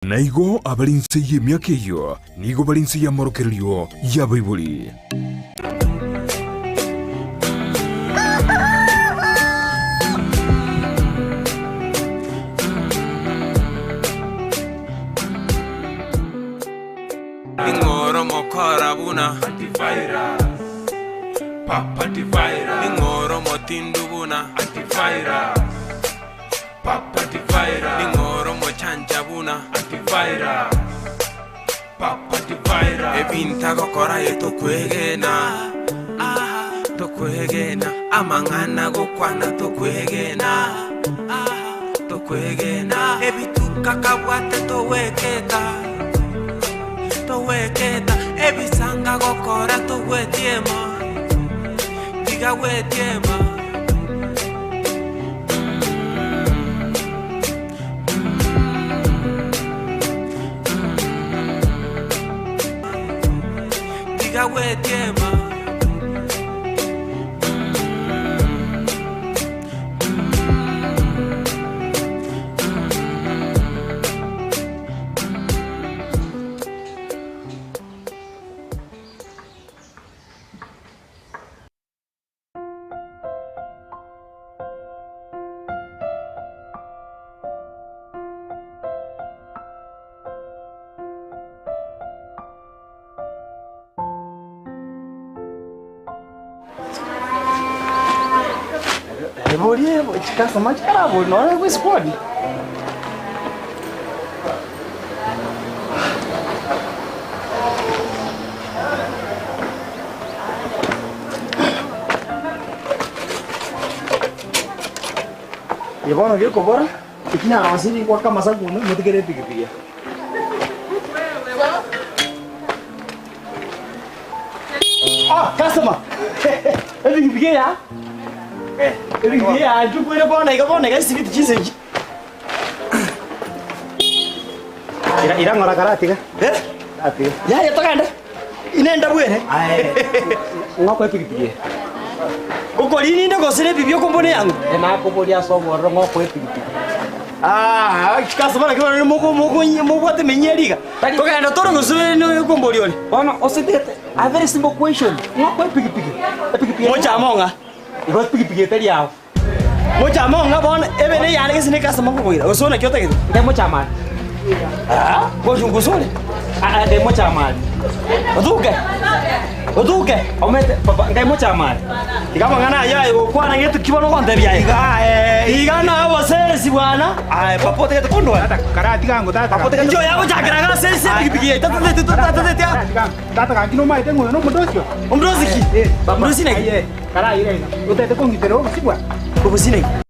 Na igo abare inse y'emiaka eyio nigo bare inse y'amorokererio y'abaibori. Ning'o omokora buna Ning'o omotindu buna Ning'o omochancha buna Ebinto agokora aye tokwegena Tokwegena Amang'ana agokwana tokwegena Tokwegena Ebituko akabwate togwekeka Togweketa Ebisanga agokora togwetiema Tiga gwetiema. Tiga gwetiema. Borie chikasoma chikarabori nonya bwe squad. Eye bono gekobora, eki narosirie goaka amasaku motigere epigipigi. Ah, customer! Epigipigi eya? Epigipigi eya intwe kwere bono iga bono iga esibiti chinsa echi. Ira ira ng'ora karatiga. Eh? Karatiga. Yaya togende. Ine ndabu ere. Aye. Ng'oko epigipigi eye. Okori ninde gose nebibi okombona eyango? Nakoboria ase obororo ng'oko epigipigi. Ah, chikasoma naki bono moko moko mobwate emenyia riga. Togenda tore gose okomboria ore. Bono osedete a very simple question. Ng'oko epigipigi. Epigipigi. Mochama ong'a. Igo epigipigi etari yao. Mochama ong'a bono ebe neyane gese ne customer nkokoira gose naki otagete? Nde mochama are. Aa, gochi gose ore? Aa, nde mochama are. Otuke, otuke, omete papa ngai mochama are. Iga amang'ana ayio aye gokwana ng'etu ki bono ogontebia aye? Iga aye, iga naye oboseresi bwana. Aye papa otagete kondwara? Tata, karatiga ango tata. Papa otagete Inche oyo agochakera iga ase ase epigipigi yaito tatete tatete aa. Karatiga ango. Tata gaki nomaete ng'o oyo nomonto osio? Omonto ki? Omonto naki? Aye. Karaire iga, otete kong'itera obosibwa. Obosibwa naki?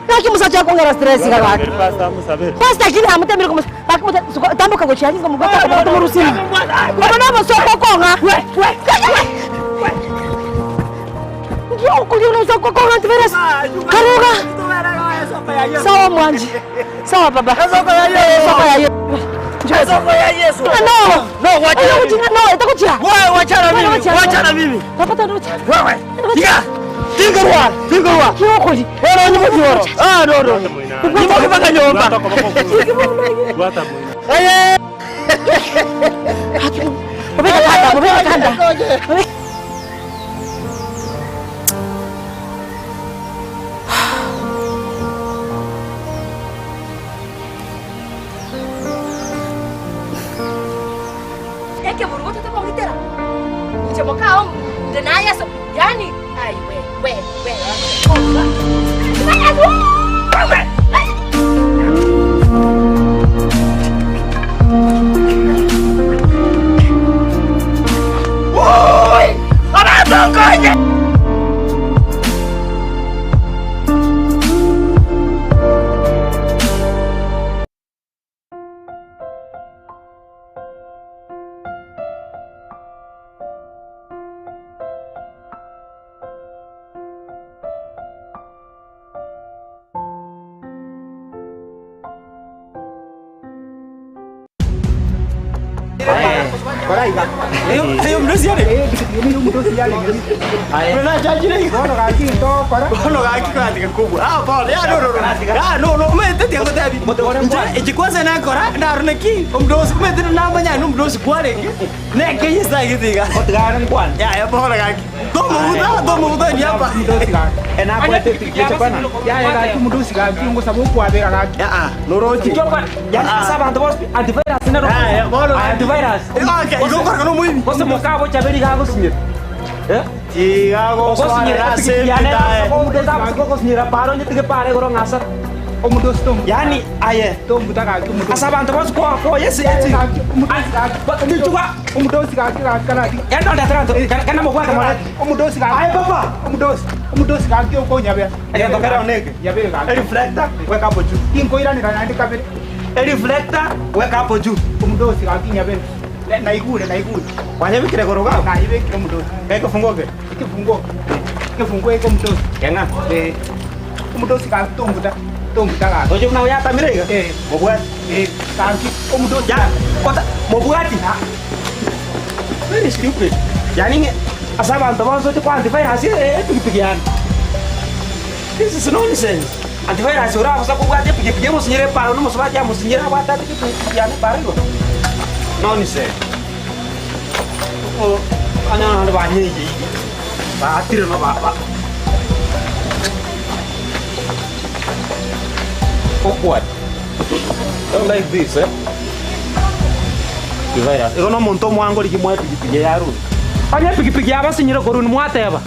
Naki omosacha akong'era stress iga gaki. Pastor lakini amotemire komosa gaki mote suka tamboka gochia aria ngomobwata akoboko tomorusie ime. Obo nobosooku okong'a. Nki okoria obosoku okong'a antivirus? Karuga. Sawa mwanchi. Sawa baba. Esoko yaye. Ase ya Yesu. No. No, wacha na mimi. No, itakuchia. Wewe wacha na mimi. Wacha na mimi. Papa tano cha. Wewe. Tiga. Tiga rwa. Tiga rwa. Kiokoli. Wewe ni mtu Ah, no no. Ni mtu paka nyomba. Aye. Mubeka kanda, mubeka kanda. Ekeburugo totomogitera. Inche mokao nde na Yesu. Yani ai we we we. Oi! Abatongoje. Ayo mdosi yale. Mna chaji nei. Bono gaki ntokora. Bono gaki kwandika kubwa. Ah, bono. Ya no no no. Ah, no no. Umete tiango tabi. Nje kwanza na kora ndarune ki. Umdosi umete na manya no mdosi kware. Ne ke yesa gitiga. Otigana nkwana. Ya ya bono gaki. Domo buda, domo buda ni hapa. Mudosi gaki. Ena kwete pikipiki kwana. Ya ya gaki mudosi gaki ngosaba okwabera gaki. Ya ah, norochi. Yani asa abantu bose antivirus nero. Ah, ya bono. Antivirus. Okay, igokora no muibi. Bose mukabo chaberi gago sinyira. Eh? Tigago Gosinyira sempita. Gosinyira paro nyetige pare goro ngasa. Omudosi tomu. Yani aye. Tombuta gaki omudosi. Asa abantu bose kwa kwa yes yes. Gaki omudosi gaki. Ndichuka. Omudosi gaki gaki karati. Yando ndatranto kana mugwata mara. Omudosi gaki. Aye papa. Omudosi. Omudosi gaki okonyabera. Agendo kera oneke. Nyabere gaki. E reflector weka hapo juu. Tinkoiranera naende kabere. E reflector weka hapo juu. Omudosi gaki nyabere. Naigure naigure. Wanyabikire goro gago. Naibekire omudosi. Kaiko fungoke. Ekifungo. Ekifungo eko omudosi. Kenga. Eh. Omudosi gaki tombuta. Tombuta gaki. Ojo na yatamire iga. Eh. Mobwati. Eh. Gaki omudosi. Ya, kota mobwati. Very stupid. Yani nge asa abantu bonse kwa antivirus eh pikipiki yani. This is nonsense. Antivirus ora kusa kubwate pikipiki musinyire paro no musubati amusinyira bwata pikipiki yani paro igo. Nonsense. Oh, anya na ba nyeje. Ba atire no ba ba. Awkward. Don't like this, eh? Virus. Iko no muntu mwango likimwa pikipiki yaru. Anya pikipiki yabasinyire koruni mwateba.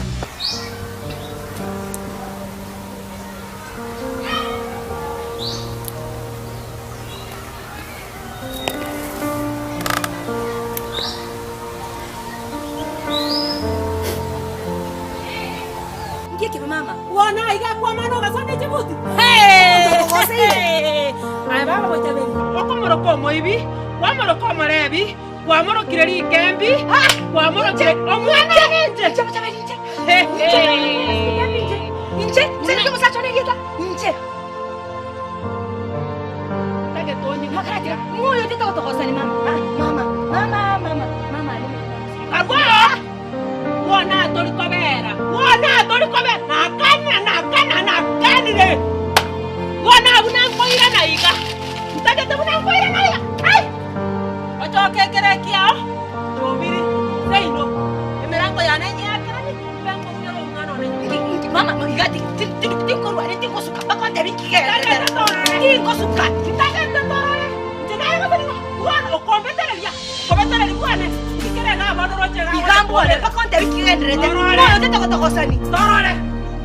Ngie kibe mama. Wona iga kwa mano gasone chibuti. Hey! Ay baba gocha beri. Okomoroko omoibi, kwamoroko omorebi, kwamorokire rikembi, kwamorokire omwana nje. Nche bocha beri nche. Nche. Nche, nche musacha onegeta. Nche. Tage tonyi Makaratira. Moyo teta otokosani mama. Ah, Mama, mama, mama, mama. Karwa. Wona tori kobera. Wona tori kobera. Nakana nakana nakanire. Wona buna nkoira na iga. Ntagete buna nkoira na iga. Ai. Ochoke kerekia. Tobiri. Seino. Emirango yane nyakirani. Bengo unyoro umwana one. Mama, igati tinkorwa tinkosuka bakonde bikigera. Tinkosuka. Ntagete torore. Ntagete torore. Bwana okombetereria. Okombetereria bwana. Kikere na abono roche ga. Igambole bakonde bikigenderete. Moyo teta otokosani. Torore.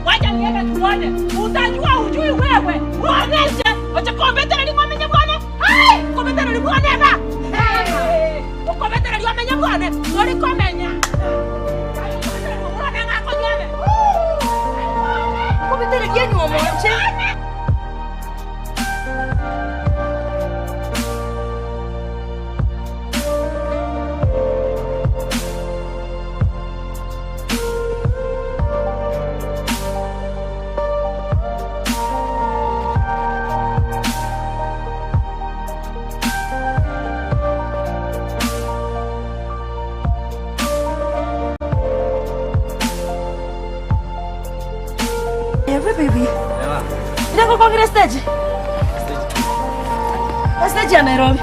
Wacha niende tuone. Utajua ujui wewe. Uoneshe. Wacha kombetera ni ng'ombe bwana. Hai, kombetera ni bwana ba. Hey. Okombetera ni ng'ombe bwana. Tori komenya. Kombetera ni bwana ngako nyame. Kobetere yenyu omonche. epigipigi. Ire ngokong'ira estage. Estage ya Nairobi.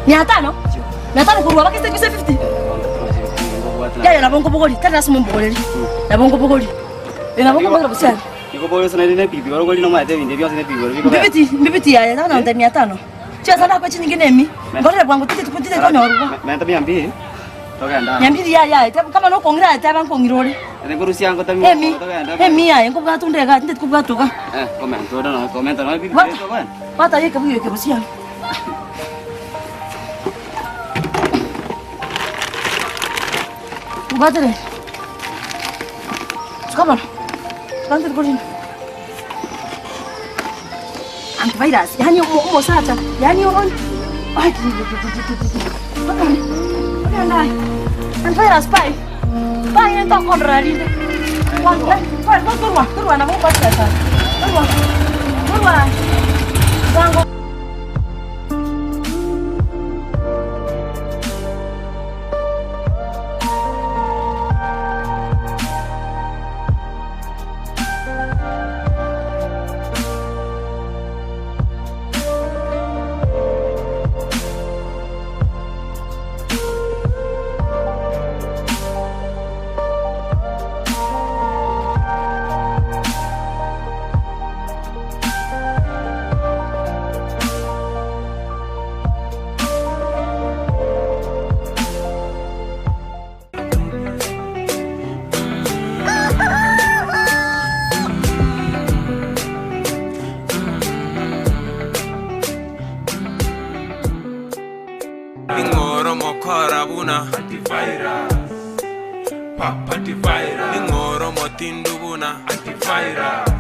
Mia tano? 500 korwa mpaka estage gose 50? Yaya nabo nkobogori, tari lasima ombogoreri. Nabo nkobogori. Eh, nabo nkobogora bosia. Mbibiti, mbibiti yaya, nabo nonte 500. Chibesa ndakwe chinyinge nemi, nkorere bwango titeti titeti konyorwa. 200 yaya, teba kama nokong'ira aye teba nkong'ira ore. Emi, emi yaye nkobwata onde iga tinteti kobwata iga. Bwata, bwata aye ekebuyu eke bosio amo. Mbwatere. Suka bono. Suka ntiri korina. Antivirus, yaani omosacha, yaani on Ai, Antivirus pai. Pai ntokorora rinde. Pai, torwa, torwa nabo kwatesa. Torwa. Torwa. Bwango. Ning'oro mokora buna antivirus papa antivirus Ning'oro motindu buna antivirus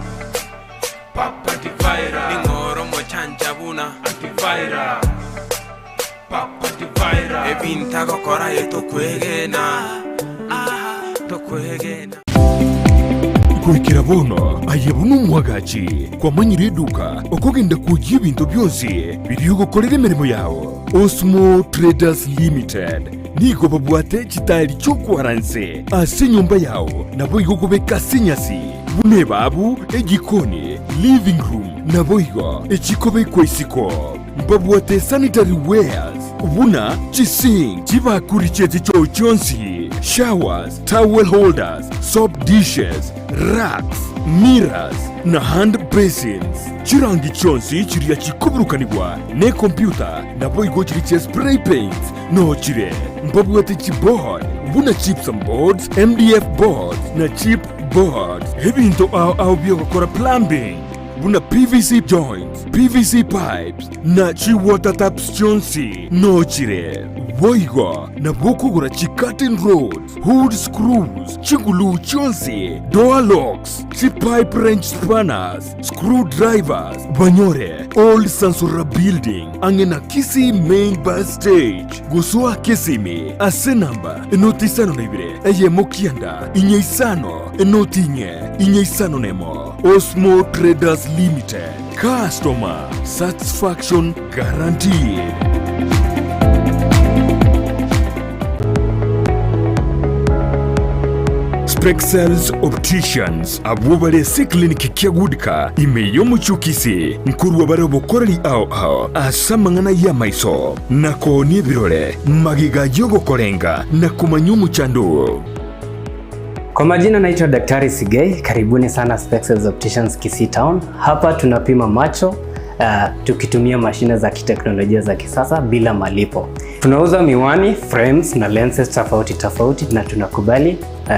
papa antivirus Ning'oro mochancha buna antivirus papa antivirus Ebinto agokora aye tokwegena ah, tokwegena. Goikera bono aye buna omwagachi kwamanyire eduka okogenda kwoyia ebinto bionsi biria ogokorera emeremo yao. Osmo Traders Limited nigo babwate chitairi chi'okwara nse ase enyomba yao naboigo kobeka ase enyasi buna ebabu, ejikoni, living room naboigo echikobekwa isiko. Mbabwate sanitary wares buna chisink, chibakuri chie chichoo chionsi, showers, towel holders, soap dishes, racks, mirrors, na hand basins. Chirangi chionsi chiria chikoburukanigwa nekompyuta naboigo chiria chia spray paints noo chire. Mbabwate chiboard buna gypsum boards, MDF boards na chip boards. Ebinto ao ao biogokora plumbing buna PVC joints, PVC pipes, na chi-water taps chionsi noo chire. Boigo nabo okogora chi-curtain rods, hood screws, chiguluu chionsi, door locks, chi-pipe wrench spanners, screw drivers, banyore Old Sansora Building ang'e na Kisii Main Bus Stage. Gosoa Kisimi ase namba 052 1 9 5 0 4 5 51. Osmo Traders Limited, customer satisfaction guaranteed. Spexels Opticians abwo bare ase eclinic kia Goodcar ime y'omochie o Kisii nkorwa bare obokoreri ao ao ase amang'ana y'amaiso na koonia ebirore magega y'ogokorenga na komanya omochando oo. Kwa majina naitwa Daktari Sigei, karibuni sana Spexels Opticians Kisii Town. Hapa tunapima macho tukitumia mashine za kiteknolojia za kisasa bila malipo. Tunauza miwani, frames na lenses tofauti tofauti na tunakubali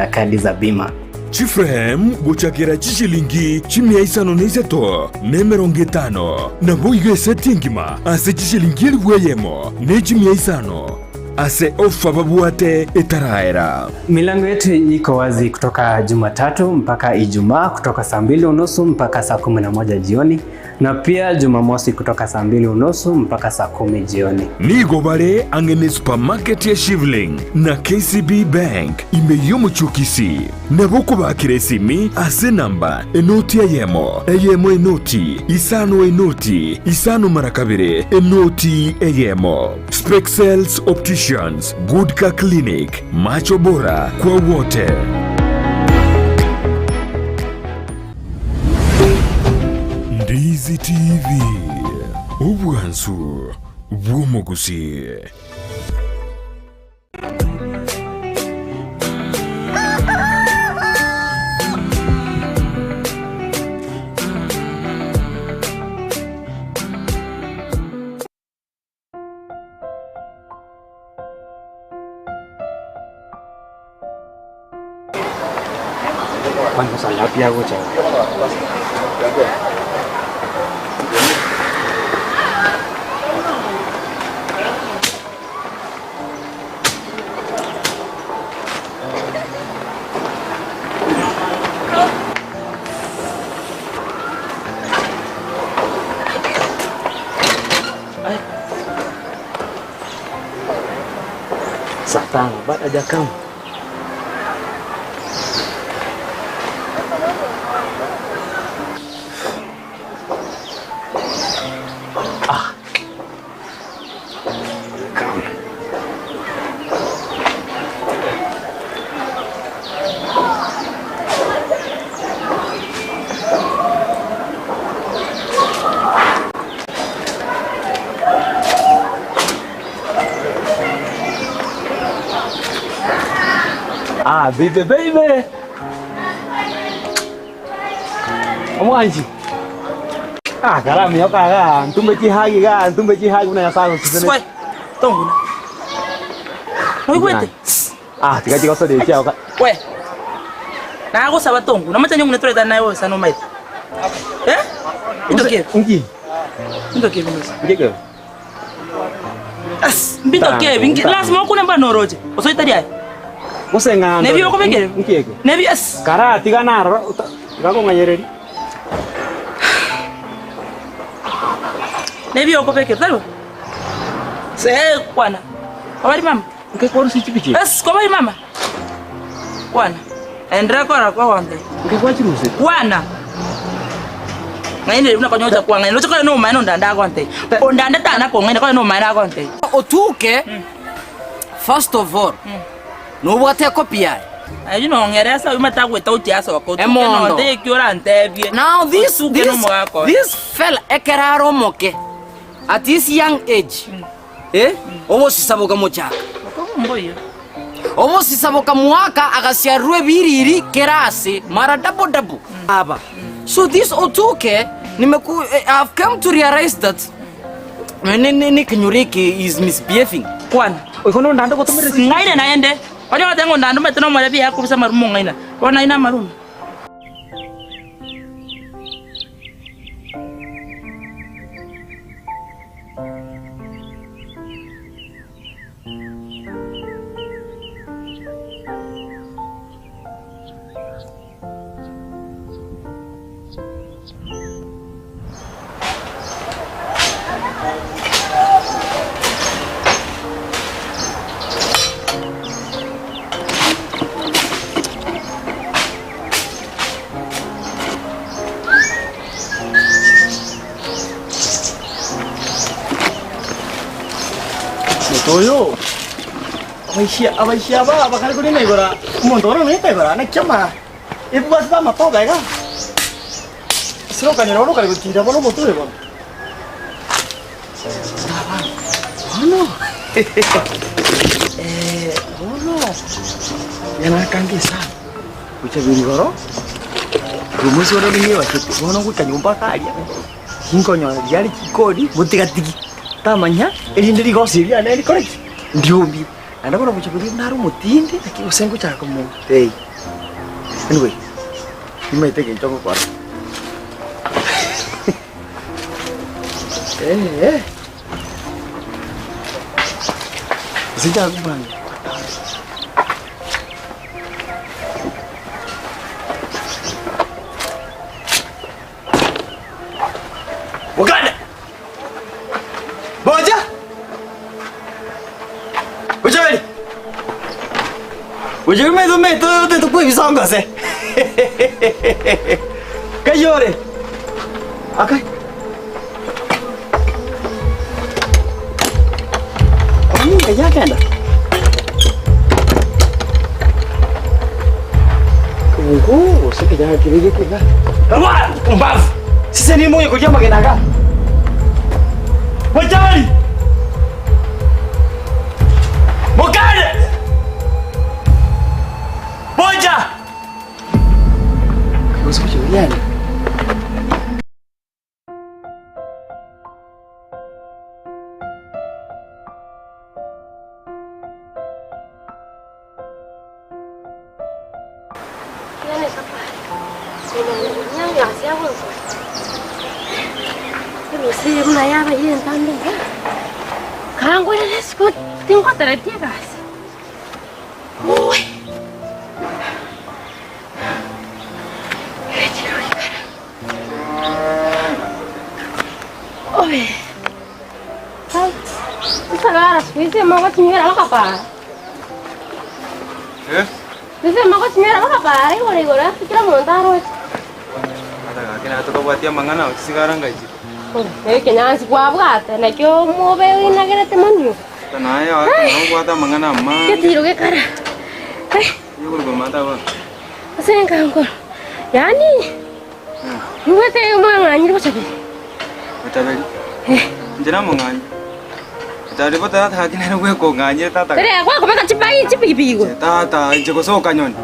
kadi za bima. Chiframe gochakera chishilingi chimia isano na isato na emerongo etano, naboigo eseti engima ase chishilingi elifu eyemo ne 500 ase ofa babwate etaraera. Milango yetu iko wazi kutoka Jumatatu mpaka Ijumaa kutoka saa 2:30 mpaka saa 11 jioni. na pia Jumamosi kutoka saa mbili unusu mpaka saa kumi jioni. Nigo bare ang'e ne supermarket ya Shivling na KCB Bank ime y'omochie o Kisii. Nabo okobakera esimi ase enamba enoti eyemo, eyemo enoti, isano enoti, isano mara kabere, enoti eyemo. Spexels Opticians, Good Car Clinic, Macho Bora kwa wote. Ndizi TV, obwansu bw'omogusii. Kwani saa ngapi agocha? Saa tano bado hajakam. Ah. Kam. Ah, baby baby. Omwanchi. Ah, karami yokaga, ntumbe chihagi ga, ntumbe chihagi buna Nyasaye agosesene. Swe. Tonguna. Oigwete? Ah, tiga chigosoria chiao. We. Nagosaba tonguna. Omachani ong'ina toretane naye bosa nomaete. Eh? Into ki ebi? Nki? Into ki ebi nosa? Nki ebi? As, mbinto ki ebi? Nki- Lazima okune mbano oroche. Osoitari aye. Gose ng'a Nebi okobekere? Nki eke? Nebi as. Kara tiga narora tiga kong'ayereria. Nebi okobekere tari bo? Se kwana. Kwabari mama? Nki kwarusia chipicha? As, kwabari mama? Kwana. Endelea kora kwa wante. Nki kwachirusia? Kwana. Ng'aini buna konyocha kwa ng'aini. Loche kore no maino ndanda agonte. Ondanda tana ko ng'aini kore no maino agonte. Otuke, first of all, nobwate ekopi yaye. Ayio nong'eresa oyio omanyete agwete gochia asoka otuke Emondo. nonte eki orantebie. Now this, Otuke this, nomogaka oye. this fella ekero are omoke, at his young age, eh, obosisa bokamochaka. Mboiyo. Obosisa bokamoaka agasiarerwa ebiriri kera ase mara double double. Aba. So this Otuke, nimeku, eh, I've come to realize that ne ne ne kenyoro eke is misbehaving. Kwana. Oiko nondande ogotomerera chi. Ng'aire naende. Onye ogoteba ng'a ondande omanyete nomorebi yakobisa amarumo ong'aina. Bono aye namarumo. Omonto oyo, abaisia abaisia aba bakare korina igoro omonto ore omenyete igoro naki ama ebwatete amatobe iga, ase okanyora bono okare gotira bono omonto oyo bono. Bono bono nyarakanga esabu gocha buna igoro, omoisia onde ninyebachete bono ngoika nyomba aka aria. Tinkonyora riria richiko ri motigatigi, tamanya erinde rigoso eri riane rikore ki? Ndiombie. Naende bono gocha boria nare omotindi naki gose ngochaka komotebia. Anyway, nimanyete egento ngokora. Eeh. Gose nchake komorangera. Mokande! Bocha! Bochaberi! Bochaberi omanyete omanyete otagete kwebisa ongose. Kai ore? Akai. Kwani ng'ai agenda? Kibungu gose kijana kire geke iga. Rwa! Pumbavu! Sise nimoye koria amagena iga. Bochaberi! Mokane! Bocha! Gose bochaberi are? Obe. Ai. Isagara siku mogotinywera bakapara. Eh? Ise mogotinywera bakapara igoro igoro ase kera omonto aroche. Ata gaki naye tokabwatia amang'ana ao chisigara ngaichire. Ekenyansi kwabwate nakio omobe oinagerete monwe. Ata naye gaki nabo obwate amang'ana amange. Getiro gekara. Ai. Igoro mata bono. Ase enkankoro. Yaani Nimbwate omong'anyi bochaberi. Bochaberi? Inche namong'anyi. Bochaberi bo tata gaki nere bwekong'anyire tata. Ere gwakobeka chipai chipigipigi igoro. Tata inche gose okanyoni.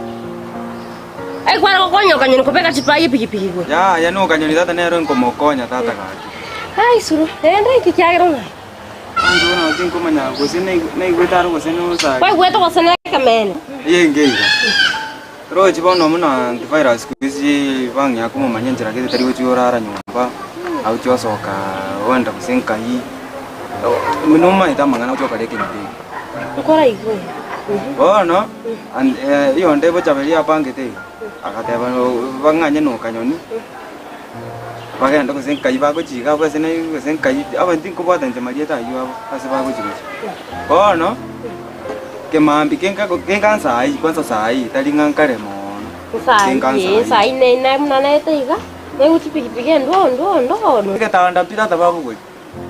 Ai kware gokonya okanyoni kobeka chipai epigipigi igoro. Yaya na okanyoni tata nere nkomokonya tata gaki. Ai suru, rende inki kiagera ong'anyi? Inche bono tinkomanya gose naigwete aro gose nosare. Kwaigwete gose nekemene. Eyenge iga. Torochi bono buna antivirus siku hizi bang'ea komomanya enchera gete tari gochia orara nyomba, agochia osoka ogenda gose nkai, nomaete amang'ana gochia okora ekenyoro eke. Nkoraigwe. Bono, an- eyonde bochaberi apangete iga, agateba bang'anye na okanyoni, bagende gose nkai bagochia iga abwo ase naye gose nkai, abanto tinkobwata inche marieta aywo abo ase bagochia gochia. Bono. Kemambia kenka kenka nsa eye, kwanza saa hii, tari ng'a nkare mono. Kenka Nsa nsa eye, eye. nsa eye ne buna naete iga, naigwa chipigipigi endo endo endo bono. Egetanda pi tata babogoria.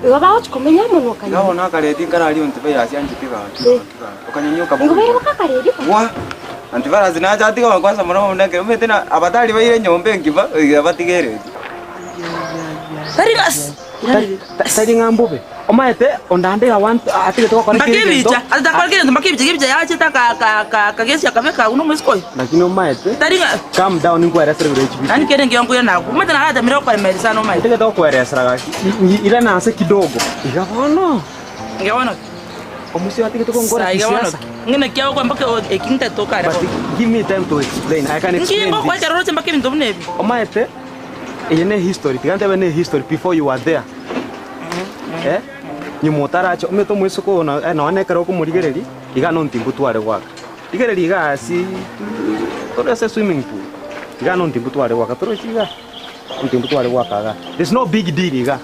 Igo bagochia komenya amo na Iga okanyoni. bono akareti nkarari antivirus anchete gaki Eh. gaki gaki. Okanyoni Igo okabogoria. baire bakakareri bo. Gwa! Antivirus nacha atiga kwanza mono mono ekero omanyete na abatari baire enyomba engima, batige ereti. Tari gasi. Tari ng'a mbobe. Omanyete onde ande atigete gokora Mpaka kera egento. ebicha, ase takora kera egento mpaka ebicha, ebicha yachete akagesia akabeka agwo nomoiseke oyo. Lakini omanyete, Tari ng'a calm down nkweresere bire echi Yaani kere engiya nkoira nago. Omanyete naratemire gokoremereria sana omanyete. Ntigete gokoeresera gaki. Irana ase kidogo. Iga bono. Iga bono ki? Omoisia atigete gonkora Sa iga bono kisiasa. ki? Ng'ina ki agokora mpaka eki ntagete okare But bono. give me time to explain. I can Nki explain ngokora this. ekero oroche mpaka ebinto buna ebi? Omanyete, eye ne history, tiga ntebe ne history before you were there. Eh, nyuma otaracha, omanyete omoiseke oyo na- nonya na ekero okomorigereria, iga nontimbu tware goaka. Rigereria iga asi tore ase swimming pool, iga nontimbu tware goaka, torochi iga, nontimbu tware goaka igaa. There's no big deal igaa.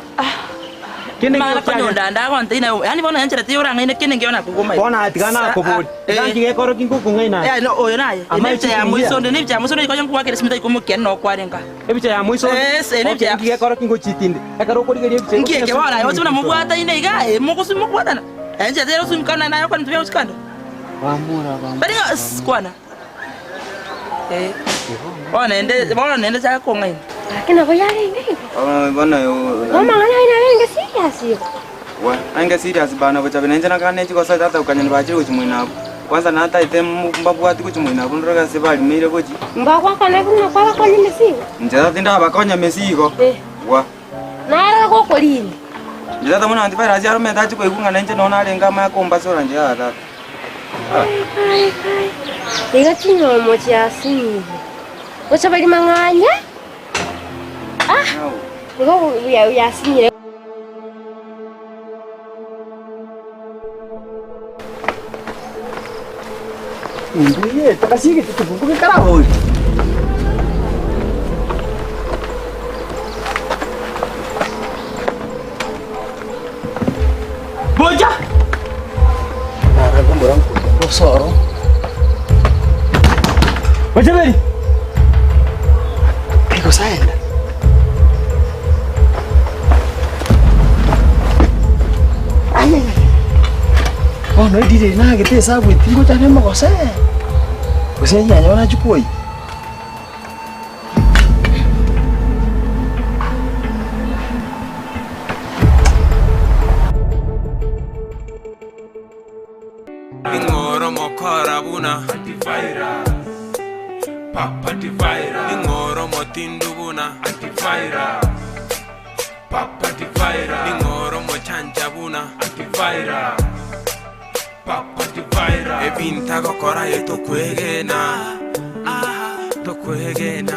Kende Mara nigo kiagera- konya ondande agonte ina yaani bono enchera tiyo orang'aine kende ngiyo nakogoma Bono aye tiga nakoboria, iga nki gekoro ki ngokong'aina aye? Eh, no, oyo naye. Am I Ene ebicha ya cheating here? moiso onde, ne ebicha ya moiso onde konya nkogoakera esimi taikomokia nokware nka. Ebicha ya moiso onde? Yes, ene ebicha Okay, ya- nki gekoro ki ngochitinde? Ekero okorigereria ebicha Nki eke bono aye oche buna mobwataine iga, eh, mogosu mokobwatana. Enchera tero swim kando naye okore ntuya gochia kando. Bamura, bamura. Bari ng'a kwana. Eh. Bono naende, bono naende chaka kong'aina. Gaki nabo yarenge igo. Bono Igo amang'ana aye narenge serious igo. We, nainge serious bana bochabe nainche nakane chigosa tata okanyoni bachire gochia moino abwo. Kwanza nataete mbabwati gochia moino abwo ndore ase barimeire gochia. Mbagwakana buna kwabakonya emesigo. Inche tata tindabakonya mesigo. Eh. Wa. Naro gokorire. Inche tata buna antivirus aromete achie koigwa ng'a nainche nonya narenge amaya kombasora inche yaya tata. Ai, ai, iga chinyomo chiasinyiwe. Gocha bari mang'anya. Ah, igo buya yasinyire. Mbuye, takasigete tufunguke karabori. Osoro. Bochaberi. Ai gosaenda. Ai ai ai. Bono edire nagete esabu eti ngocha nemogose. Gose yanyora nachia koyia. Ning'oro mokora buna Antivirus Papa Antivirus Ning'oro motindu buna Antivirus Papa Antivirus Ning'oro mochancha buna Antivirus Papa Antivirus Ebinto agokora aye tokwegena, ah, tokwegena.